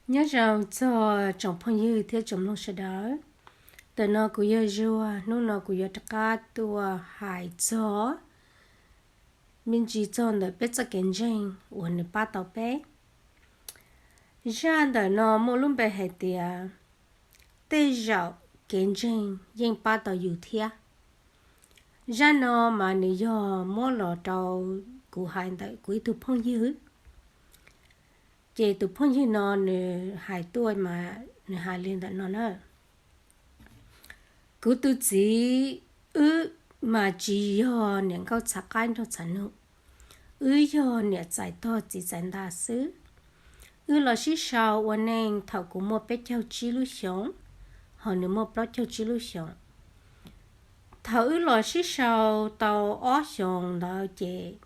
Nyob zoo txog tsoom phooj ywg thiab tsoom mloog sawv daws. Ntawm no kuv yog Zuag, hnub no kuv yuav rov qab tuaj hais txog me ntsis txog ntawm peb txoj kev ntseeg uas nws pab tau peb. Zaj ntawm no muaj lub npe hais tias tej zaum kev ntseeg yeej pab tau yus thiab. Zaj no mas nws yog muab los rau kuv hais ntawm kuv ib tug phooj ywg. Ces tus phooj ywg no nws hais tuaj mas nws hais li ntawm no na. Kuv tus txiv wb mas tsis yog niam nkauj txhav qaib nraug txhav nug, wb yog niam txais tog txiv txais nta xwb. Wb los sib sau ua neej thaum kuv muaj peb caug tsib lub xyoos, ho nws muaj plaub caug tsib lub xyoos. Thaum wb los sib sau tau ob xyoos ntawd ces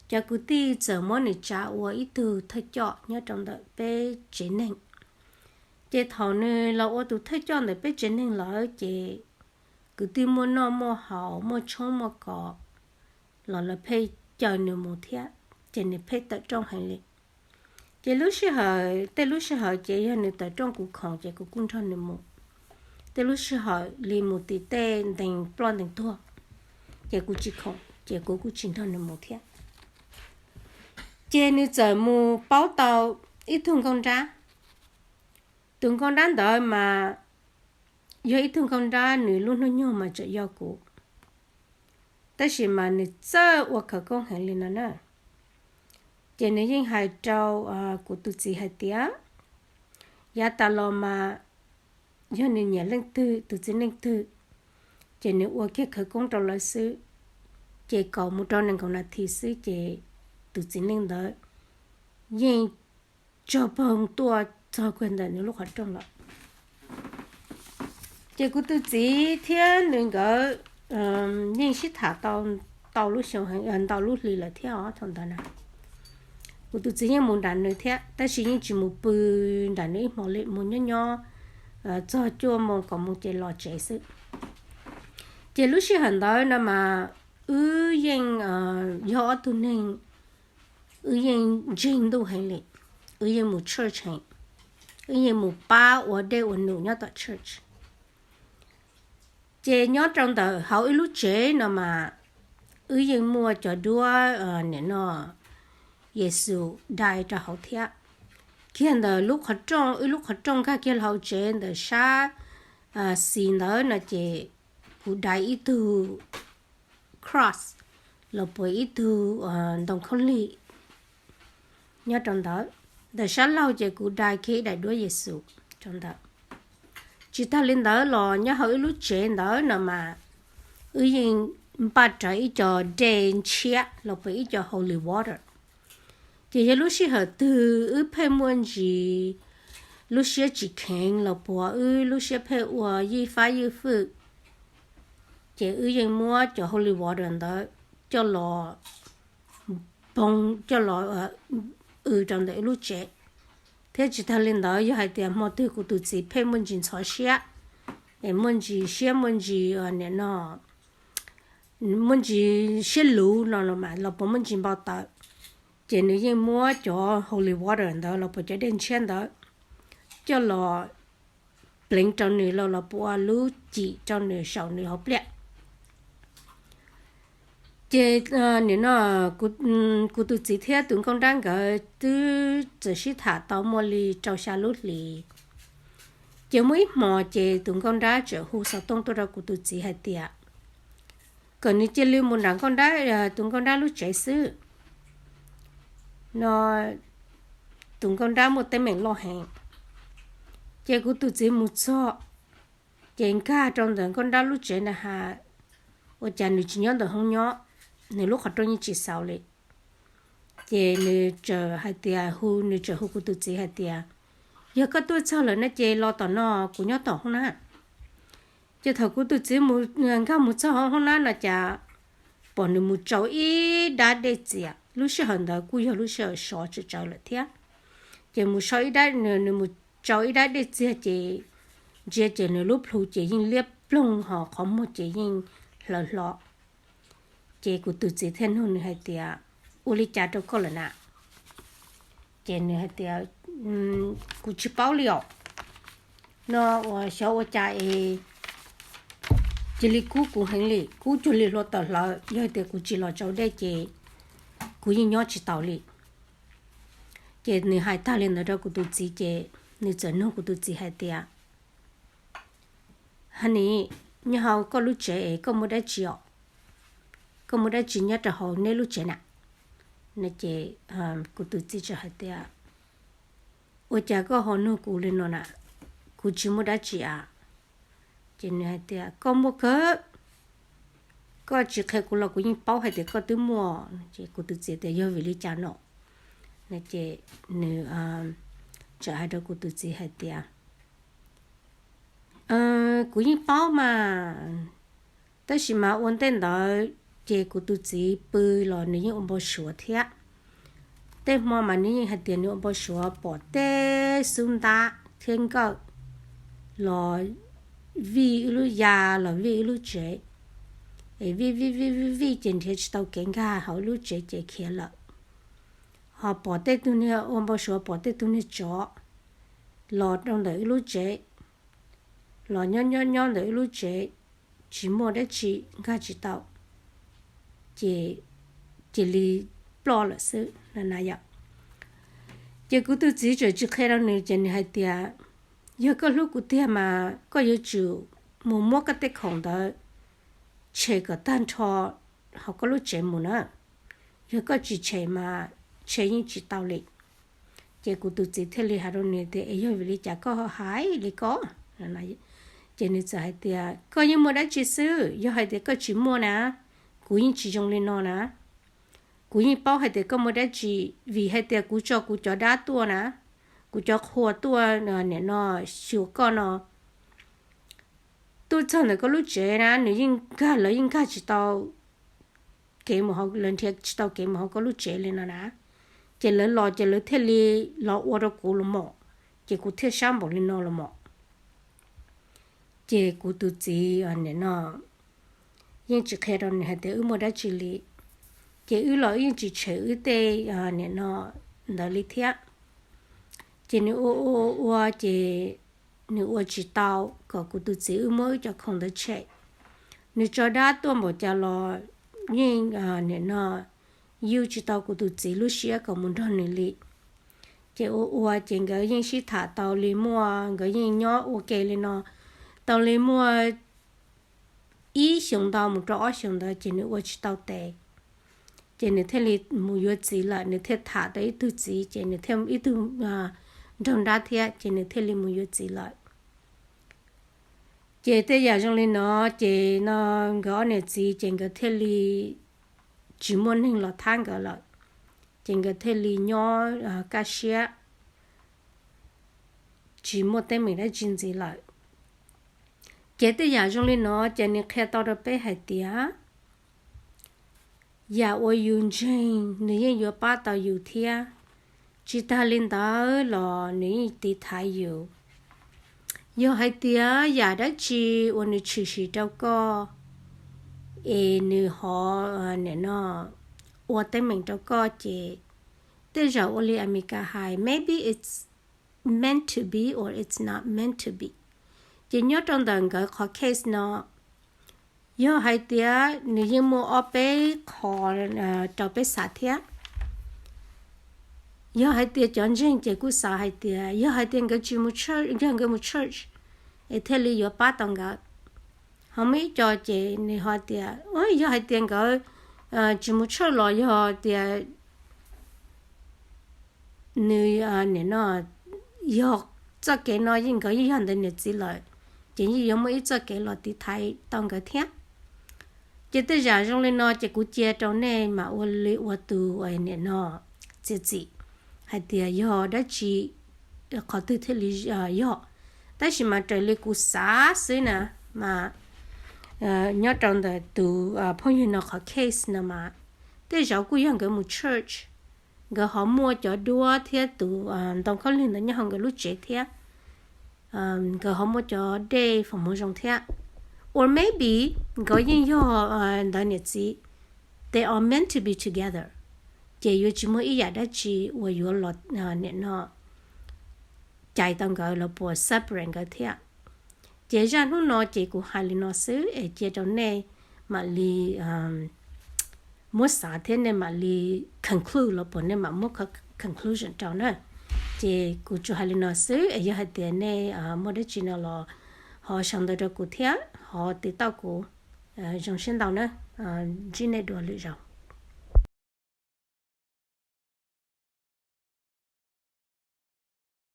cov kwv tij txawm muab nws tsa ua ib tug thawj coj nyob rau ntawm peb tsev neeg. Ces thaum nws los ua tus thawj coj ntawm peb tsev neeg lawm ces kwv tij muaj noj muaj haus muaj tshoob muaj kos los lawv pheej caw nws mus thiab, ces nws pheej tawm rooj heev li. Ces lub sij hawm, tej lub sij hawm ces yog nws tawm rooj kuv khoom ces kuv kuj nrog nws mus. Tej lub sij hawm li mus tim tej ntees ploj ntees tuag, ces kuv tsis khoom ces kuv kuj tsis nrog nws mus thiab. Ces nws txawm mus paub tau ib tug nkauj nrab. Tus nkauj nrab ntawd mas yog ib tug nkauj nrab nws lub hnub nyoog mas tseem yog kuv, tab sis mas nws txawj ua khawv koob heev li no na. Ces nws yeej hais rau kuv tus txiv hais tias yav tas los mas yog nws nyiam leej twg tus txiv neej twg, ces nws ua kiag khawv koob rau lawv xwb, ces kaum mus rau nees nkaum nas this xwb ces tus txiv neej ntawd yeej tsog poog tuaj txog kiag ntawm nws lub qhov rooj lawm. Ces kuv tus txiv thiab nws nkawd yeej sib tham tau ntau lub xyoo, ntau lub hli lawm thiab os thaum ntawd na. Kuv tus txiv yeej mus nram nws thiab tab sis yeej tsis mus pw nram nws ib hmo li, mus nyob nyob txog cuaj moos kaum moos ces los tsev xwb. Ces lub sij hawm ntawd no mas wb yeej yog ob tug neeg, wb yeej ntseeg ntuj heev li, wb yeej mus church heev, wb yeej mus pab ua dej ua num nyob tom church. Ces nyob rau ntawm hauv wb lub tsev no mas wb yeej muaj cov duab nim no Yexus dai rau hauv thiab. Kiag ntawm lub qhov rooj, wb lub qhov rooj nkag kiag hauv tsev ntawm sab xis ntawd no ces kuv dai ib tug cross los puas ib tug ntoo khaub lig nyob rau ntawd. Ntawm sab laug ces kuv dai kiag ib daim duab Yexus rau ntawd. Tsis tag li ntawd los nyob hauv wb lub tsev ntawd no mas wb yeej npaj rawv ib co dej ntshiab los puas ib co holy water. Ces yog lub sij hawm twg wb pheej muaj ntsis lub siab tsis kheev los puas wb lub siab pheej ua yij fab yij fwj, ces wb yeej muab cov holy water ntawd coj los poog coj los w rau ntawm wb lub tsev. Thiab tsis tag li ntawd yog hais tias hmo twg kuv tus txiv pheej muaj ntsis ntxhov siab, es muaj ntsis siab muaj ntsis nim no muaj ntsis siab luv no los puas muaj ntsis npau taws, ces nws yeej muab cov holy water ntawd los puas cov dej ntshiab ntawd coj los pleev rau nws los los puas lub cim rau nws saum nws hauv pliaj. Ces nim no kuv tus txiv thiab tus nkauj nrab nkawd twb txawm sib tham tau muaj li rau xya lub hlis. Ces muaj ib hmo ces tus nkauj nrab txawm hu xov tooj tuaj rau kuv tus txiv hais tias kom nws cia li mus nram nkauj nrab, tus nkauj nrab lub tsev xwb no. Tus nkauj nrab muaj teeb meem loj heev. Ces kuv tus txiv mus txog, ces nkag rau ntawm nkauj nrab lub tsev na has, ua cas nws tsis nyob ntawm hoob nyob, nws lub qhov rooj yeej tsis xaus li. Ces nws txawm hais tias hu, nws txawm hu kuv tus txiv hais tias yog koj tuaj txog lawm no ces los tom no, kuv nyob tom hoob nab. Ces thaum kuv tus txiv mus nkag mus txog hauv hoob nab no cas pom nws mus tsau ib dab dej txias, lub sij hawm ntawd kuj yog lub sij hawm sov tsawv tsawv lawm thiab. Ces mus sau ib dab, nws mus tsau ib dab dej txias ces ntsia ces nws lub plhu ces yeej liab ploog ho qhov muag ces yeej hlaws hlo. Ces kuv tus txiv thiaj nug nws hais tias ua li cas rau koj lawm na? Ces nws hais tias kuv tsis paub li os. No uas xyov ua cas es cia li kub kuv heev li, kub cuag li hluav taws hlawv, yog tias kuv tsis los tsau dej ces kuv yeej nyob tsis taus li. Ces nws hais tag li ntawd rau kuv tus txiv ces nws txawm nug kuv tus txiv hais tias, Honey, nyob hauv koj lub tsev es koj muaj dab tsi os? Koj muaj dab tsi nyob rau hauv neb lub tsev na? Ces kuv tus txiv txawm hais tias, Ua cas koj ho nug kuv li no na? Kuv tsis muaj dab tsi a. Ces nws hais tias, Koj muaj kawg, koj tsis qhia kuv los kuv yeej paub hais tias koj twb muaj. Ces kuv tus txiv tias, Yog vim li cas no? Ces nws txawm hais rau kuv tus txiv hais tias, Kuv yeej paub mas, tab sis mas ua ntej ntawd ces kuv tus txiv pw los nws yeej ua npau suav thiab. Tej hmo mas nws yeej hais tias nws ua npau suav pom tej xub ntab thiab nkawj los vij wb lub ya, los vij wb lub tsev, es vij vij vij vij vij ces nrhiav tsis tau kev nkag hauv wb lub tsev ces khiav lawm. Ho pom tej tug niag, ua npau suav pom tej tug niag tsov los rau ntawm wb lub tsev, los nyob nyob nyob ntawm wb lub tsev, tsis muaj dab tsi, nkag tsis tau, ces cia li ploj lawm xwb na yom. Ces kuv tus txiv txawm tsis qhia rau nws ces nws hais tias, Yog koj hlub kuv tiag mas koj yuav tsum mus muab koj tej khoom ntawd tshem kom tag nrho hauv koj lub tsev mus na. Yog koj tsis tshem mas tshem yeej tsis tau li. Ces kuv tus txiv thiaj li hais rau nws tias, Es yog vim li cas koj ho hais li ko? Ces nws txawm hais tias, Koj yeej muaj dab tsi xwb, yog hais tias koj tsis muaj na, kuv yeej tsis zoo li no na. Kuv yeej paub hais tias koj muaj dab tsi, vim hais tias kuv tso kuv cov dab tuaj na, kuv cov qhua tuaj nim no xyuas koj no, tuaj txog ntawm koj lub tsev na, nws yeej nkag, lawv yeej nkag tsis tau kev mus hauv, lawv nrhiav tsis tau kev mus hauv koj lub tsev li no na. Ces lawv los ces lawv thiaj li los ua rau kuv los mom, ces kuv thiaj sab npaum li no los mom. Ces kuv tus txiv nim no yeej tsis qhia rau nws hais tias wb muaj dab tsi li. Ces wb los wb yeej tsis tshem wb tej nim no ntawd li thiab. Ces nws ua ua ua ces nws ua tsis tau kom kuv tus txiv wb muab wb cov khoom ntawd tshem. Nws tso dab tuaj npaum cas los yeej nim no yuj tsis tau kuv tus txiv lub siab kom mus nrog nws li. Ces ua ua ces nkawd yeej sib tham tau li muaj, nkawd yeej nyob ua ke li no tau li muaj ib xyoos ntau mus rau ob xyoos ntawd ces nws ua tsis tau tes. Ces nws thiaj li mus yuav txiv lawm, nws thiaj tham tau ib tug txiv, ces nws thiaj ib tug nraug nrab thiab, ces nws thiaj li mus yuav txiv lawm. Ces tej yam zoo li no, ces no nkawd ob niam txiv ces nkawd thiaj li tsis muaj neeg los thab nkawd lawm, ces nkawd thiaj li nyob kaj siab, tsis muaj teeb meem dab tsi ntxiv lawm. Ces tej yam zoo li no ces nws qhia tau rau peb hais tias yam uas yus ntseeg nws yeej yuav pab tau yus thiab. Tsis tag li ntawd los nws yeej tiv thaiv yus. Yog hais tias yam dab tsi uas nws tshwm sim rau koj es nws ho nim no ua teeb meem rau koj ces tej zaum ua li Amelikas hais, maybe it's meant to be or it's not meant to be. Ces nyob rau ntawm nkawd qhov case no, yog hais tias nws yeej muaj ob peb qho rau peb xav thiab. Yog hais tias cov ntseeg ces kuj xav hais tias yog hais tias nkawd tsis mus church, yog nkawd mus church es thiaj li yuav pab tau nkawd. Ho muaj ib co ces nws ho tias yog hais tias nkawd tsis mus church los yog tias nws nim no yog txoj kev no yeej nkawd yeej yog ntawd niam txiv lawm, ces yeej yuav muaj ib txoj kev los tiv thaiv tau nkawd thiab. Ces tej yam zoo li no ces kuv cia rau nej mam ua li ua tus nim no txiav txim hais tias yog dab tsi, qhov twg thiaj li yog. Tab sis mas raws li kuv xav xwb na, mas nyob rau ntawm tus phooj ywg no qhov case no mas tej zaum kuj yog nkawd mus church, nkawd ho muaj cov duab thiab tus ntoo khaub lig ntawd nyob hauv nkawd lub tsev thiab, nkawd ho muaj cov dej foom hmoov zoo thiab. Or maybe nkawd yeej yog ntawd niam txiv, they are meant to be together, ces yuav tsis muaj ib yam dab tsi uas yuav los nim no cais tau nkawd los puas separate nkawd thiab. Ces zaj hnub no ces kuv hais li no xwb es cia rau nej mam li muab xav thiab nej mam li conclude los puas nej mam muab conclusion rau na. Ces kuv tsuas hais li no xwb es yog hais tias nej muaj dab tsi no los ho sau ntawv rau kuv thiab ho tiv tauj kuv. Zoo siab ntau na, ntsib nej dua lwm zaus.